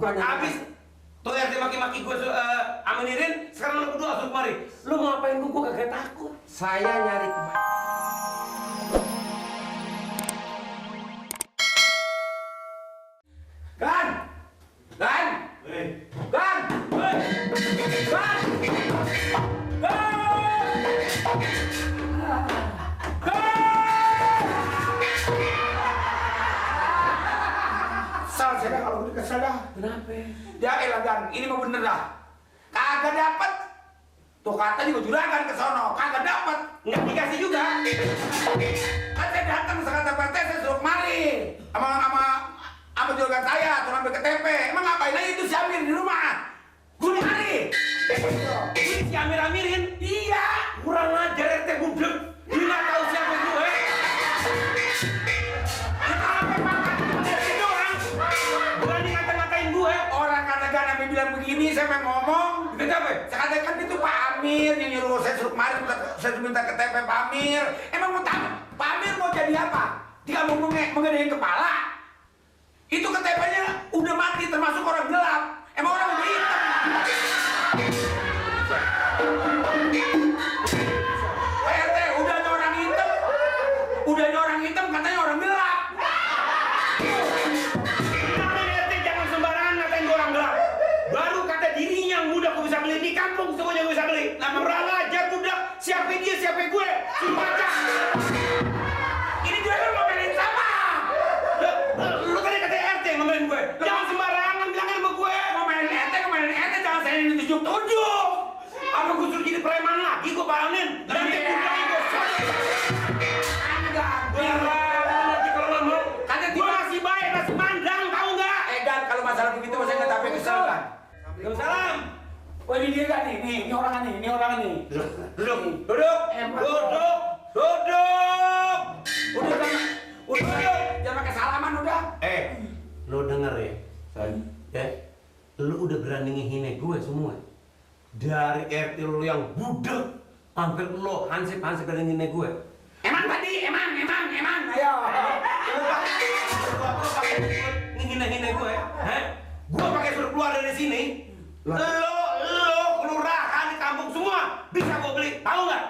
Bukannya habis tuh RT maki-maki gue amenirin, sekarang lu berdua masuk kemari. Lu ngapain gue kagak takut. saya nyari Gan! Gan! Gan! Gan! Kesal saya dah kalau udah kesal dah. Kenapa? Ya elah Dan, ini mah bener dah. Kagak dapet. Tuh kata juga juragan ke sono, kagak dapet. Nggak dikasih juga. Kan saya datang sekata PT saya suruh kemari. Sama juragan saya, turun ambil KTP. Emang ngapain aja itu si Amir di rumah? Gue kemari. Ini si Amir-Amirin? Iya. Kurang ajar RT budek. Dia nggak tahu siapa gue. Kenapa makan RT doang? Berani ngata-ngatain gue. Orang kata-kata sampai bilang begini, saya mau ngomong. Kenapa? Saya katakan itu Pak Amir yang nyuruh saya suruh kemari, saya minta KTP Pak Amir. Emang mau tahu Pak Amir mau jadi apa? Dia mau mengedein kepala. Itu KTP-nya udah mati termasuk orang gelap. Emang orang udah hitam. Pak RT, udah ada orang hitam. Udah ada orang hitam katanya orang gelap. RT jangan sembarangan ngatain gue orang gelap. Baru kata dirinya yang muda gue bisa beli di kampung, semuanya gue bisa beli. Kurang ajar budak. Siapa dia, siapa gue? Si bacak. Ini juga kan ngomelin sama. Lu tadi kata RT ngomelin gue. Jangan sembarangan bilangin sama gue. Ngomelin RT, jangan saya ini tujuk-tujuk. Apa gue suruh jadi preman lagi gue balanin? Nanti budak gue nanti kalau nggak mau, kata gue masih baik, masih mandang, tahu nggak? Dan kalau masalah begitu saya nggak tapi kesel kan. Waalaikumsalam. Oh ini dia kan nih, ini orang nih, Duduk. Duduk. Duduk. Udah, jangan pakai salaman udah. Lo denger ya, ya, lo udah berani ngehina gue semua. Dari RT lo yang budek, hampir lo hansip dari ngehina gue. Emang tadi, emang, ayo. Lo pakai ngehina gue, gue pakai suruh keluar dari sini. Lo kelurahan di kampung semua bisa gue beli, tahu nggak?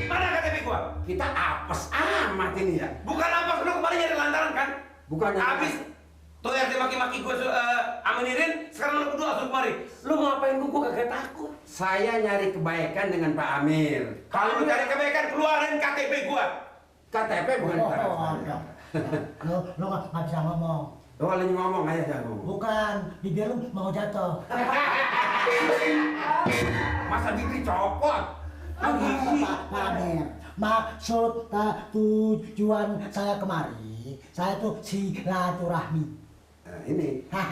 Mana KTP gue? kita apes amat ini ya. Bukan apa, lo kemarin nyari lantaran kan? Bukannya habis tuh RT maki-maki gue amenirin, sekarang lo berdua masuk kemari. Lo ngapain gue kagak takut. saya nyari kebaikan dengan Pak Amir. Kalau lu cari kebaikan, keluarin KTP gue. KTP bukan para Lo nggak bisa ngomong. Oh, lagi ngomong aja jangan ngomong. Bukan, bibir lu mau jatuh. Masa bibir copot? Pak Amir, maksud tujuan saya kemari, saya tuh silaturahmi. Nah, ini Pak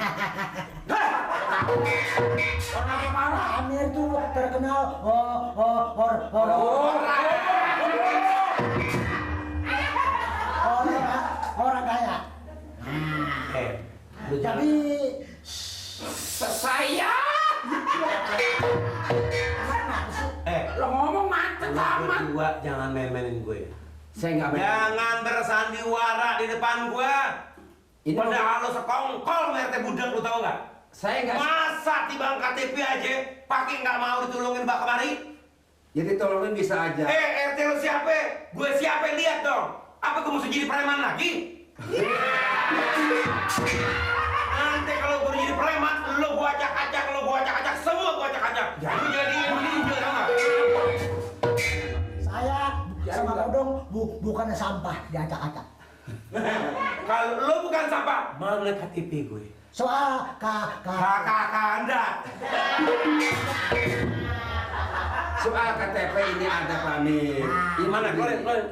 Amir tuh terkenal orang kaya. Jadi Saya. Lo ngomong macet amat. Berdua jangan main-mainin gue. saya nggak benar. Jangan bersandiwara di depan gue. Ini Padahal lo sekongkol RT budak, lo tau nggak? saya nggak. Masa timbang KTP aja pakai nggak mau ditolongin Mbak kemari? Jadi tolongin bisa aja. RT lo siapa? Gue siapa? Lihat dong. Apa gue mesti jadi preman lagi? Nanti kalau gue jadi preman, lo gue acak-acak, semua gue acak-acak. Lu jadi ninja, tau nggak? saya sama Kodong bukannya sampah diacak-acak. Kalau lo bukan sampah, mana KTP gue? Soal Kakak Anda. Soal KTP ini ada Pak Amir. Gimana? Keluarin.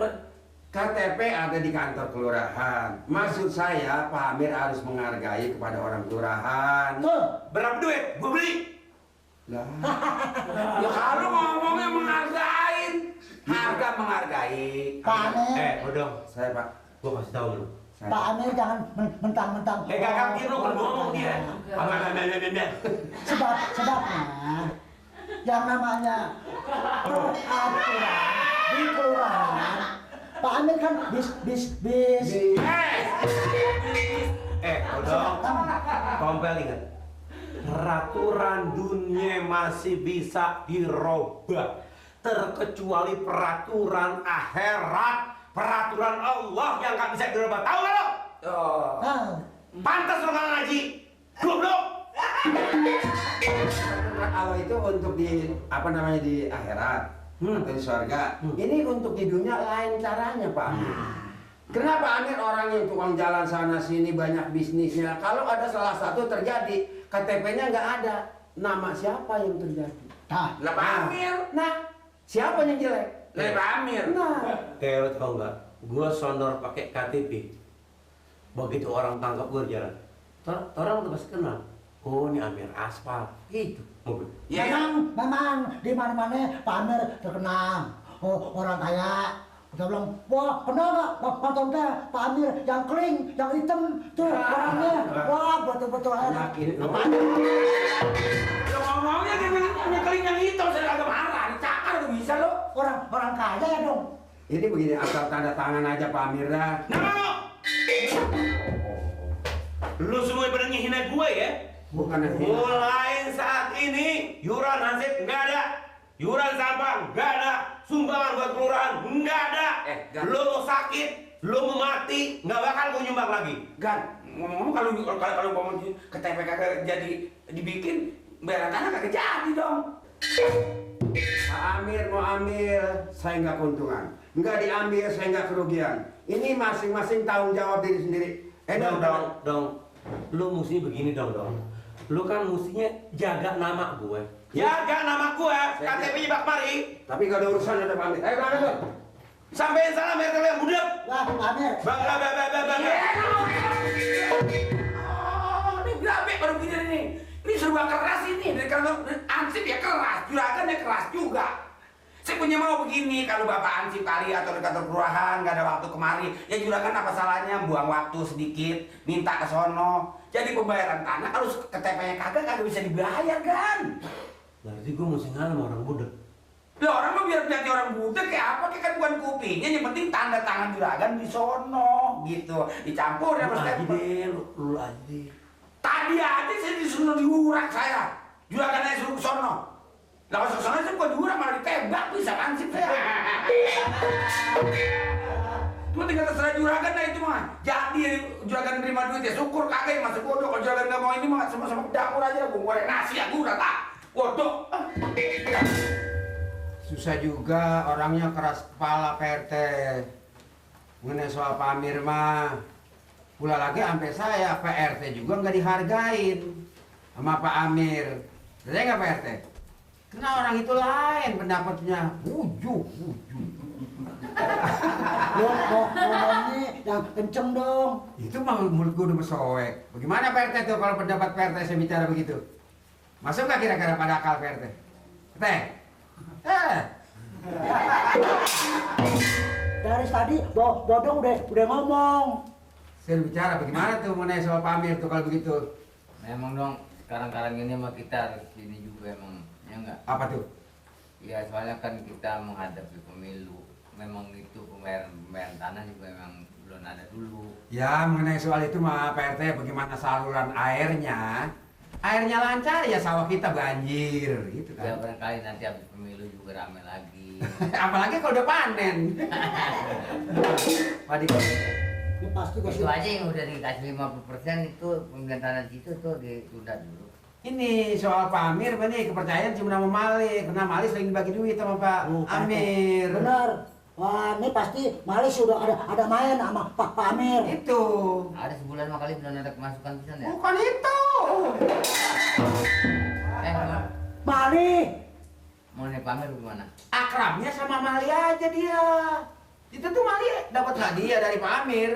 KTP ada di kantor kelurahan. Maksud saya Pak Amir harus menghargai kepada orang kelurahan. tuh. Berapa duit? Gue beli. Lah, Ya kalau ngomongnya menghargain. harga menghargai. Pak Amir, Udah. Saya Pak. Gue kasih tahu lu. Saya. Pak Amir jangan mentang-mentang. Gagap dia lo kalau ngomong dia. Sebabnya yang namanya peraturan di kelurahan, Pak Amir kan bis Kodok, Kompel ingat, peraturan dunia masih bisa dirubah, terkecuali peraturan akhirat, peraturan Allah yang nggak bisa dirubah. Tahu nggak lo? Nah, Pantas lo nggak ngaji, goblok. Kalau itu untuk di apa namanya di akhirat atau di surga, ini untuk di dunia lain caranya Pak Amir. Kenapa Amir orang yang tukang jalan sana sini banyak bisnisnya? Kalau ada salah satu terjadi, KTP-nya nggak ada, nama siapa yang terjadi? nah, Lah Pak Amir. Nah, siapa yang jelek? Lah Pak Amir. Nah, Lo tau nggak? Gua sondor pakai KTP. Begitu orang tangkap gua di jalan, orang udah pasti kenal. Oh ini Amir Aspal, itu mobil. Ya, memang di mana-mana Pak Amir terkenal. Oh, orang kaya. Kita bilang, wah kenal nggak Pak teh Pak Amir yang kering, yang hitam tuh orangnya. Wah betul-betul enak. yakin. lo ngomongnya nyekelin yang itu, saya agak marah. Dicakar tuh bisa lo. Orang kaya ya dong. Ini begini, asal tanda tangan aja Pak Amir dah. Nah, lu semua pada ngehina gue ya? Bukan yang Mulai saat ini, yuran hansip nggak ada, yuran sampah nggak ada, sumbangan buat kelurahan nggak ada. Gan. Lu mau sakit, lu mau mati, nggak bakal gue nyumbang lagi. Gan, ngomong-ngomong kalau mau KTP kagak jadi dibikin, bayar tanah kagak jadi dong. Pak Amir mau ambil, saya nggak keuntungan. Nggak diambil, saya nggak kerugian. Ini masing-masing tanggung jawab diri sendiri. Dong. Lu mesti begini dong. Lu kan mestinya jaga nama gue. Jaga nama gue, KTP-nya bak mari. Tapi nggak ada urusan ada Pak Amir. Ayo Pak Amir. Sampein salam RT yang budak. Wah Pak Amir. Bang. Oh, ini berabe baru begini nih. Ini serba keras ini. Dari kalau ansip ya keras, juragan ya keras juga. Saya punya mau begini, kalau Bapak ansip kali atau di kantor kelurahan nggak ada waktu kemari, ya juragan apa salahnya buang waktu sedikit, minta ke sono. Jadi pembayaran tanah kalau KTP-nya kagak bisa dibayar kan? Berarti gue mesti ngalah sama orang budak. Ya orang mah biar jadi orang budak kayak apa, kayak kan bukan kupingnya, yang penting tanda tangan juragan di sono gitu, dicampur ya Lu Mas aja Stephen. deh, lu aja deh. Tadi aja saya disuruh diurak saya, juragan aja suruh ke sono. Lah masuk sono saya bukan diurak malah ditembak, bisa ansip saya. Cuma tinggal terserah juragan dah itu mah. Jadi juragan terima duit ya syukur, kagak masuk bodoh. Kalau juragan nggak mau ini mah sama-sama ke dapur aja, gue goreng nasi ya gue udah tak. Bodoh. Susah juga orangnya keras kepala Pak RT. Mengenai soal Pak Amir mah, pula lagi sampai saya Pak RT juga nggak dihargain sama Pak Amir. Saya nggak Pak RT? Karena orang itu lain pendapatnya, ujuk. Lo ngomongnya yang kenceng dong. Itu mah mulut gue udah bersoek. Bagaimana Pak RT tuh kalau pendapat Pak RT saya bicara begitu? Masuk nggak kira-kira pada akal Pak RT? Teh? Dari tadi Dodong udah ngomong. Saya bicara bagaimana tuh mengenai soal Pak Amir tuh kalau begitu? Memang dong sekarang ini mah kita harus ini juga emang ya enggak. Apa tuh? Ya soalnya kan kita menghadapi pemilu. Memang itu pembayaran tanah juga memang belum ada dulu. Ya mengenai soal itu mah Pak RT bagaimana saluran airnya? Airnya lancar ya sawah kita banjir gitu Ya kan. barangkali nanti habis pemilu juga rame lagi. Apalagi kalau udah panen. Padi. Ya pasti Itu kasih. aja yang udah dikasih 50% itu pembelian tanah di situ tuh ditunda dulu. Ini soal Pak Amir, nih kepercayaan cuma nama Malik. Karena Malik sering dibagi duit sama Pak Amir. Bener. Wah ini pasti Mali sudah ada main sama Pak Amir. Itu. Ada sebulan mah kali belum ada kemasukan pisan ya. Bukan itu. Mali. Mau nih pamer gimana? Akrabnya sama Mali aja dia. Itu tuh Mali dapat hadiah dari Pak Amir.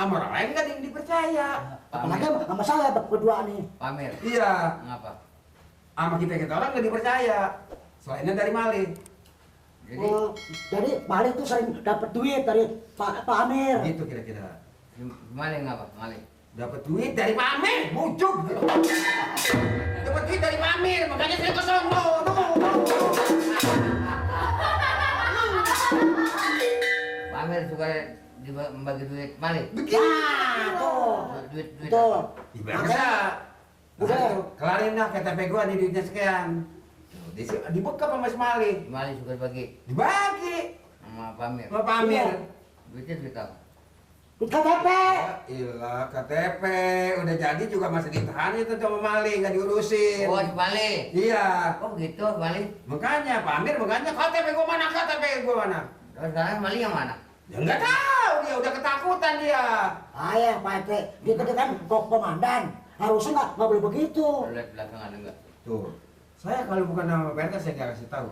Sama orang lain nggak ada yang dipercaya. Apalagi sama saya berdua nih. Pamer. Iya. Ngapa? Sama kita orang nggak dipercaya. Selainnya dari Mali. Jadi Oh, jadi Mali tuh sering dapat duit dari Pak Amir. Gitu kira-kira. gimana ngapa? Malik. Dapat duit dari Pak Amir, bujuk. Dapat duit dari Pak Amir, makanya saya ke sono. Pamer suka membagi duit Mali. Nah, tuh. Duit Tuh. Bisa. Udah. Kelarin dah KTP gua nih duitnya sekian. Dibekap sama si Mali. Mali juga bagi Dibagi sama Pamir. sama Pak Amir. Iya. Duitnya duit apa? Duit KTP. Ya ilah KTP udah jadi juga masih ditahan itu sama Mali nggak diurusin. Oh, si Mali. Iya. Oh gitu, Mali. Makanya Pak Amir makanya KTP gua mana Terus sekarang Mali yang mana? Ya nggak tahu dia udah ketakutan dia. Ayah, Pak RT, dia kan komandan. Harusnya nggak boleh begitu. Lihat belakang ada nggak? Tuh. Saya kalau bukan nama PRT saya nggak kasih tahu.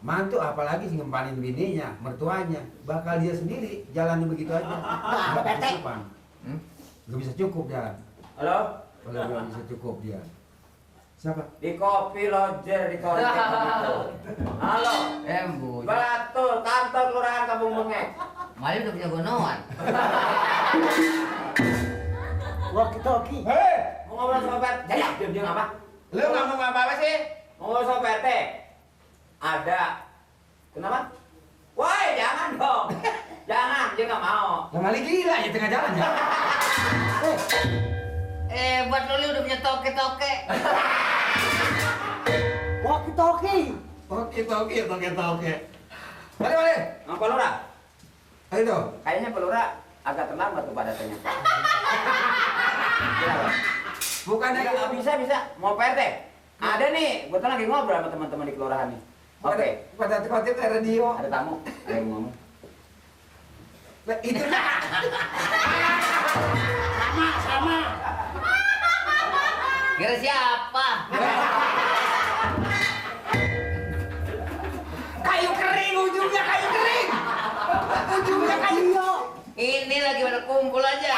Mantu apalagi sih ngempanin bininya, mertuanya, bakal dia sendiri jalani begitu aja. Nggak ada, Pak RT. Gak bisa cukup dia. Halo? Kalau nggak bisa cukup dia. Siapa? Di kopi Roger di kontak gitu. Halo? Bu. Betul, kantor kelurahan Kampung Bengek. Mali udah punya gonoan. Walkie-talkie. Hei, Mau ngobrol sama Pak RT? Ya, diam-diam apa? lu ngomong apa sih? Mau ngobrol sama Pak RT? Ada. Kenapa? Woi, jangan dong. Jangan, dia nggak mau. Lah Mali gila ya tengah jalan ya. Buat Loli udah punya toke-toke. Walkie-talkie. Oke. Mali. Mau Pak Lurah? Ayo dong. Kayaknya Pak Lurah agak terlambat tuh pada tanya. Kenapa? Bukannya Nggak, bisa. Mau Pak RT? Ada nih, gue lagi ngobrol sama teman-teman di kelurahan nih. Oke, Pada khotib radio. ada tamu, ada yang ngomong. Lah, itu Sama. Kira siapa? kayu kering ujungnya kayu kering. Ujungnya kayu. Iya. Ini lagi pada kumpul aja.